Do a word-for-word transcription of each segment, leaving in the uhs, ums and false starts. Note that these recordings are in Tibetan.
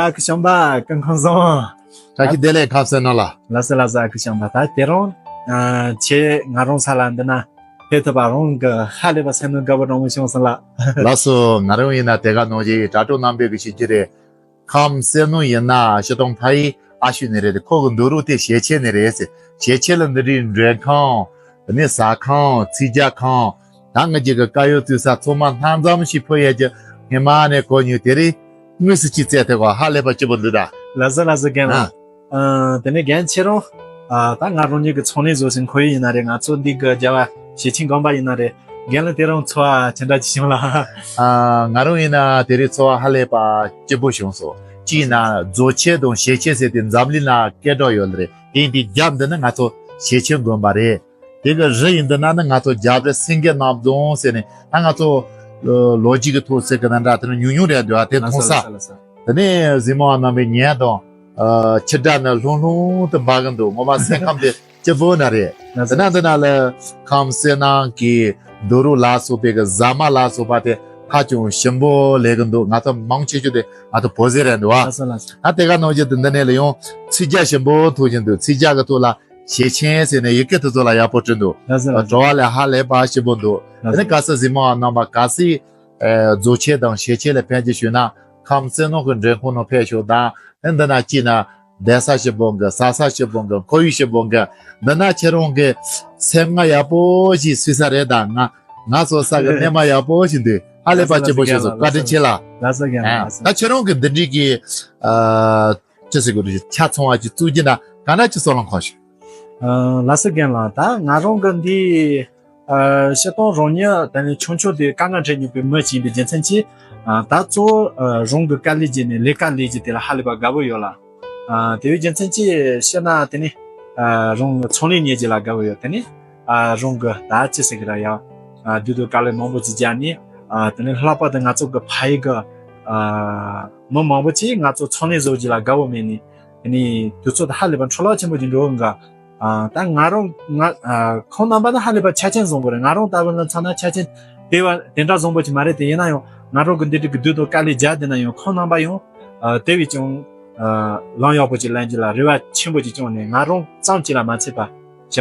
ཨ་ཁུ་བྱམས་པ་སྐུ་ཁམས་བཟང་། བཀྲ་ཤིས་བདེ་ལེགས། ཁམས་བཟང་ནོར་ལགས། ལགས་སོ་ལགས་སོ། ཨ་ཁུ་བྱམས་པ། ད་དེ་རིང་ཨ་ཁྱེད་ང་རང་ས་ལ་འདི་ན་ཕེབས་ཐུབ་པ་རང་གི་ཧ་ལས་པ་སེམས་ནང་དགའ་པོ་འདྲ་མོ་བྱུང་སོང་ལགས། ལགས་སོ། ང་རང་ཡིན་ན་དེ་ག་ནང་བཞིན་དྲ་གྲོགས་རྣམ་པས་གི་ཤེས་ཀྱི་རེད། ཁམས་བཟང་ནོར་ཡིན་ན་སྤྱིར་བཏང་ཕ་ཡུལ་ཨ་ཤུ་ནས་རེད། ཁོ་གི་འདུག་རོགས་དེ་ཞལ་ཆེ་ནས་རེད་ཟེར། ཞལ་ཆེ་ལ་འདི་འདྲའི་མགྲོན་ཁང་། དེ་ནས་ཟ་ཁང་། ཚིག་ཇ་ཁང་། ད་ང་གཅིག་གི་དཀར་ཡོལ་བཙུགས་ས་ཚང་མ་སྣ་འཛོམས་ཤིག་ཕུལ་ཡས་ཀྱི་སྔོན་མ་ནས་གོ་མྱོང་། དེ་རིང་དངོས་སུ་ཅིག་བཙལ་ཐུབ་པ་ཧ་ལས་པ་སྐྱིད་པོ་འདུག་ད། ལགས་སོ་ལགས་སོ་རྒན་ལགས། ཨ། ཨ། དེ་ནས་རྒན་ཁྱེད་རང་ཨ་ད་ང་རང་ཉིད་ཀྱི་ཚོང་ལས་བཟོ་ཟིན་ཁོར་ཡུག་ཡིན་ན་རེད། ང་ཚོ་འདི་གི་རྒྱལ་བ་ཞེ་ཆེན་དགོན་པ་ཡིན་ན་རེད། རྒན་ལགས་དེ་རིང་ཚོར་བ་ཅི་འདྲ་ཅིག་བྱུང་ལགས། ཨ། ང་རང་ཡིན་ན་དེ་རིང་ཚོར་བ་ཧ་ལས་པ་སྐྱིད་པོ་བྱུང་སོང་། གཅིག་ཡིན་ན་རྫོགས་ཆེན་དང་ཞལ་ཆེན་ཟེར་དེ་འཛམ་གླིང་ན་སྐད་གྲགས་ཡོད་ལ་རེད། དེ་ཡིན་དུས་རྒྱབ་འདི་ནི་ང་ཚོ་ཞེ་ཆེན་དགོན་པ་རེད། དེ་གི་རི་ཡིན་འདི་ན་ནི་ང་ཚོ་རྒྱབ་རི་སེང་གེ་གནམ་རྫོང་ཟེར་ནས་ད་ང་ཚོ་ལོ་རྒྱུས་ཀྱི་ཐོག་ཟེར་གི་ན་འདྲ་དེ་ནི་ཉུང་ཉུང་རེད་འདུག་ཨ། དེ་མཐོང་ས། ལགས་སོ་ལགས་སོ། དེ་ནས་གཟིགས་མོ་བ་རྣམ་པས་ཉལ་དང་། ཨ། ཆུ་སྒྲ་ནི་ལྷུང་ལྷུང་དུ་འབབ་གི་འདུག་ངོ་མ་སེམས་ཁམས་དེ་སྐྱིད་པོ་ན་རེད། ལགས་དེ་སོ། ན་འདི་ན་ལ་ཁམས་གསེབ་ནང་གི་རྡོ་རུག་ལ་སོགས་པའི་གི་ཟ་མ་ལ་སོགས་པ་དེ་ཧ་ཅང་ཞིམ་པོ་ལས་གི་འདུག་ང་ཚོ་མང་ཆེ་ཤོས་དེ་ང་ཚོ་བོད་ཟས་རེད་འདུག་ཨ། ལགས་སོ་ལགས་སོ། ད་དེ་ག་ནང་བཞིན་དུ་འདི་ནས་ལ་ཡང་ཚིག་ཇ་ཞིམ་པོ་འཐུང་བཞིན་འདུག་ཚིག་ཇ་གི་ཐོག་ལ་ཞལ་ཆེན་ཟེར་ནས་ཡི་གེ་དེ་ཚོ་ལ་ཡག་པོ་བྲིས་འདུག་ལགས་སོ་ལགས་སོ། བྲོ་བ་ལས་ཧ་ལས་པ་ཞིམ་པོ་འདུག་ལགས་སོ། དེ་ནས་ག་ས་གཟིགས་མོ་བ་རྣམ་པ་ག་སི། ཨ། རྫོགས་ཆེན་དང་ཞལ་ཆེན་ལ་ཕན་ཅིག་ཞུས་ན་ཁམས་གསེབ་ནང་གི་མགྲོན་ཁང་ནང་ཕེབས་ཤོག་དང་། ཨ། འདི་ན་སྐྱིད་ན་བསྡད་ས་ཞིམ་པོ་འགི། ཟ་ས་ཞིམ་པོ་འགི། ཁོར་ཡུག་ཞིམ་པོ་འགི། འདི་ན་ཁྱེད་རང་གི་སེམས་ང་ཡག་པོ་ཞིག་སུས་ས་རེད། ད་ང་ང་ཚོ་ས་གི་སྣེ་མ་ཡག་པོ་ཞིག་འདུག་ཧ་ལས་པ་སྐྱིད་པོ་ཞིག་སོང་། བཀའ་དྲིན་ཆེ་ལ། ལགས་སོ་རྒན་ལགས། ལགས་སོ། ད་ཁྱེད་རང་གི་འདི་འདྲའི་གི་ཨ་ཅི་ཟེར་དགོས་རེད། ཆ་ཚང་བ་ཅིག་བཙུགས་རྒྱུ་ན་ག་འདྲ་ཅིག་སོགས་ལ་མཁོ་ཤོག་ཨ། ལགས་སོ་རྒན་ལགས། ད་ང་རང་གི་འདི་ཨ་སྤྱིར་བཏང་རང་ཉིད་དེ་ནས་ཆུང་ཆུང་དུས་དཀའ་ངལ་འཕྲད་མྱོང་པའི་མི་ཅིག་ཡིན་པའི་རྒྱུ་མཚན་གྱིས། ཨ། ད་གཙོ་བོ་ཨ་རང་གི་དཀའ་ལས་བརྒྱབ་ནས་ལས་ཀ་ལས་རྒྱུ་དེ་ལ་ཧ་ལས་པ་དགའ་པོ་ཡོད་ལ། ཨ། དེ་བའི་རྒྱུ་མཚན་གྱིས་བཤད་ན་དེ་ནས་ཨ་རང་ཚོང་ལས་གཉེར་རྒྱུ་ལ་དགའ་པོ་ཡོད། དེ་ནས་ཨ་རང་གི་ད་ཅི་ཟེར་གི་ར་ཡ། ཨ། དུས་དང་དཀའ་ལས་མང་པོ་ཅིག་བརྒྱབ་ནས། ཨ། དེ་ནས་ལྷག་པར་དུ་ང་ཚོ་གི་ཕ་ཡུལ་གི་ཨ་མི་མང་པོ་ཅིག་ང་ཚོ་ཚོང་ལས་བཟོ་རྒྱུ་ལ་དགའ་པོ་མེད་ནས། དེ་ནས་དུས་ཚོད་དེ་ཧ་ལས་པ་འཕྲོ་བརླག་ཆེན་པོ་ཅིག་འགྲོ་གི་འགའ། ཨ། ད་ང་རང་ང་ཨ་ཁོང་རྣམ་པ་ནི་ཧ་ལས་པ་ཆ་རྐྱེན་བཟང་པོ་རེད། ང་རང་ལྟ་བུ་ལ་མཚོན་ན་ཆ་རྐྱེན་དེ་བ་དེ་འདྲ་བཟང་པོ་ཅིག་མ་རེད་དེ། ཡིན་ན་ཡང་ང་རང་གི་འདི་འདྲ་གི་དུས་དང་དཀའ་ལས་བརྒྱབ་བསྡད་ན་ཡང་ཁོང་རྣམ་པ་ཡང་ཨ་དེ་བས་ཀྱང་ཨ་ལམ་ཡག་པོ་ཅིག་ལེན་རྒྱུ་ལ་རེ་བ་ཆེན་པོ་ཅིག་བཅངས་ནས། ང་རང་ཙམ་ཅིག་ལ་མ་ཚད་པ་བྱ་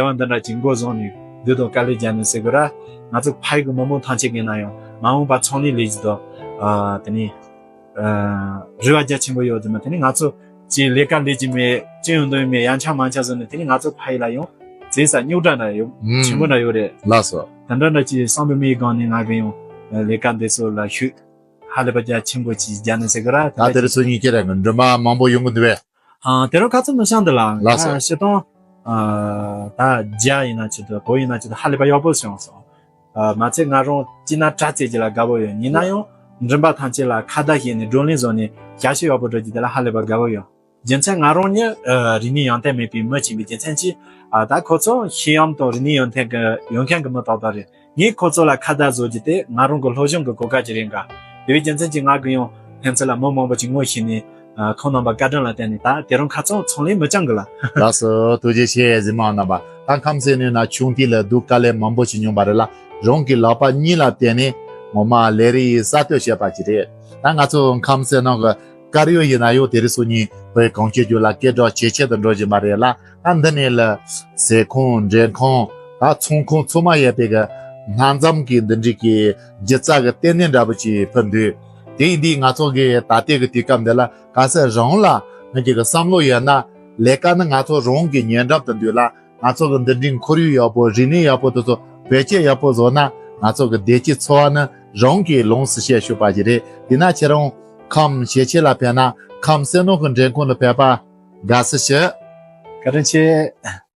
བ་འདི་འདྲ་ཅིག་འགོ་བཟུང་ནས་དུས་དང་དཀའ་ལས་བརྒྱབ་ནས་ཟེར་དགོས་ར། ང་ཚོ་ཕ་ཡུལ་གྱི་མི་མང་ཐམས་ཅད་ཀྱིས་ན་ཡང་མ་འོངས་པ་ཚོང་ལས་ལས་རྒྱུ་དང་། ཨ། དེ་ནས་ཨ་རེ་བ་རྒྱ་ཆེན་པོ་ཡོད་དེ་མ། དེ་ནས་ང་ཚོ་ཅིག་ལས་ཀ་ལས་ཀྱི་མེད། ཅི་ཡོང་དོན་མེད། ཡང་ཆ་མང་ཆ་བཟོ་ནས། དེ་ནས་ང་ཚོ་ཕ་ཡུལ་ལ་ཡང་བརྩེ་ས་རྙོག་དྲ་འདྲ་ཡོད། ཨུམ། ཆེན་པོ་འདྲ་ཡོད་རེད། ལགས་སོ། དེ་འདྲ་འདྲ་ཅིག་བསམ་པའི་མིག་སྒང་ནས་ང་གི་ཡང་ལས་ཀ་འདི་ཚོ་ལ་ཤུགས་ཧ་ལས་པ་རྒྱ་ཆེན་པོ་ཅིག་རྒྱག་ནས་ཟེར་གི་ར། ད་དེ་རིང་སང་ཉིན་ཁྱེད་རང་གི་མགྲོན་པ་མང་པོ་ཡོང་གི་འདུག་པས། ཨ། དེ་རིང་ཁ་ཚ་མི་ཤང་འདི་ལ། ལགས་སོ། ང་སྤྱིར་བཏང་ཨ་ད་རྒྱ་ཡིན་ན་ཆེད་དུ་བོད་ཡིན་ན་ཆེད་དུ་ཧ་ལས་པ་ཡག་པོ་བྱུང་སོང་། ཨ། མ་ཚད་ང་རང་སྐྱིད་ན་དྲ་རྩེད་རྒྱུ་ལ་དགའ་པོ་ཡོད། ཡིན་ན་ཡང་མགྲོན་པ་ཐམས་ཅད་ལ་ཁ་བརྡ་བྱས་ནས་བགྲོ་གླེང་བཟོས་ནས་ཞབས་ཞུ་ཡག་པོ་སྒྲུབ་རྒྱུ་དེ་ལ་ཧ་ལས་པ་དགའ་པོ་ཡོད། རྒྱུ་མཚན་ང་རང་ནི་ཨ་རིག་གནས་ཡོན་ཏན་མེད་པའི་མི་ཅིག་ཡིན་པའི་རྒྱུ་མཚན་གྱིས། ཨ། ད་ཁོ་ཚོ་ཤེས་ཡོན་དང་རིག་གནས་ཡོན་ཏན་གྱི་ཡོད་མཁན་གྱི་མི་ཏག་ཏག་རེད། ངས་ཁོ་ཚོ་ལ་ཁ་བརྡ་བཟོ་རྒྱུ་དེ་ང་རང་གི་སློབ་སྦྱོང་གི་གོ་སྐབས་ཅིག་རེད་འགའ། དེ་བའི་རྒྱུ་མཚན་གྱིས་ང་གི་ཡང་ཕན་ཚུན་ལ་མི་མང་པོ་ཅིག་ངོ་ཤེས་ནས། ཨ། ཁོང་རྣམ་པ་བཀའ་དྲིན་ལ་བརྟེན་ནས་ད་དེ་རིང་ཁ་ཚང་ཚོང་ལས་མི་རྐྱང་གི་ལ། ལགས་སོ། ཐུགས་རྗེ་ཆེ་གཟིགས་མོ་རྣམ་པ། ད་ཁམས་སེ་ནུས་ན་ཆུང་དུས་ལ་སྡུག་དཀའ་ལས་མང་པོ་ཞིག་མྱོང་པ་རེད་ལ། རང་གི་ལག་པ་གཉིས་ལ་བརྟེན་ནས་ངོ་མ་ལས་རིགས་གསར་གཏོད་བྱས་པ་ཞིག་རེད། ད་ང་ཚོ་ཁམས་སེ་ནང་གི་དཀར་ཡོལ་ཡིན་ན་ཡང་དེ་རིང་སང་ཉིན་བོད་གངས་ཅན་ལྗོངས་ལ་སྐད་གྲགས་ཇེ་ཆེ་དུ་འགྲོ་བཞིན་པ་རེད་ལ། ད་འདི་ནས་ལ་ཟས་ཁང་། མགྲོན་ཁང་། ད་ཚོང་ཁང་ཚང་མ་ཡོད་པའི་གི་སྣ་འཛོམས་ཀྱི་འདི་འདྲའི་གི་སྒྱུ་རྩལ་གྱི་ལྟེ་གནས་འདྲ་པོ་ཅིག་ཕུལ་འདུག་དེ་ཡིན་དུས་ང་ཚོ་གི་ད་ལྟའི་གི་དུས་སྐབས་འདི་ལ་ག་ས་རང་ལ་ང་ཅིག་གི་བསམ་བློ་ཡོད་ན། ལས་ཀ་ནི་ང་ཚོ་རང་གི་ཉེ་འགྲམ་དུ་འདུག་ལ། ང་ཚོ་གི་འདི་འདྲའི་ཁོར་ཡུག་ཡག་པོ། རིག་གནས་ཡག་པོ་དེ་ཚོ་བེད་སྤྱོད་ཡག་པོ་བཟོ་ན། ང་ཚོ་གི་བདེ་སྐྱིད་འཚོ་བ་ནི་རང་གིས་ལོངས་སུ་སྤྱད་ཆོག་པ་ཞིག་རེད། དེས་ན་ཁྱེད་རང་ཁམས་ཞལ་ཆེ་ལ་ཕེབས་ན། ཁམས་སེ་ནུས་ཀྱི་མགྲོན་ཁང་ལ་ཕེབས་པ་དགའ་བསུ་ཞུ། བཀའ་དྲིན་ཆེ།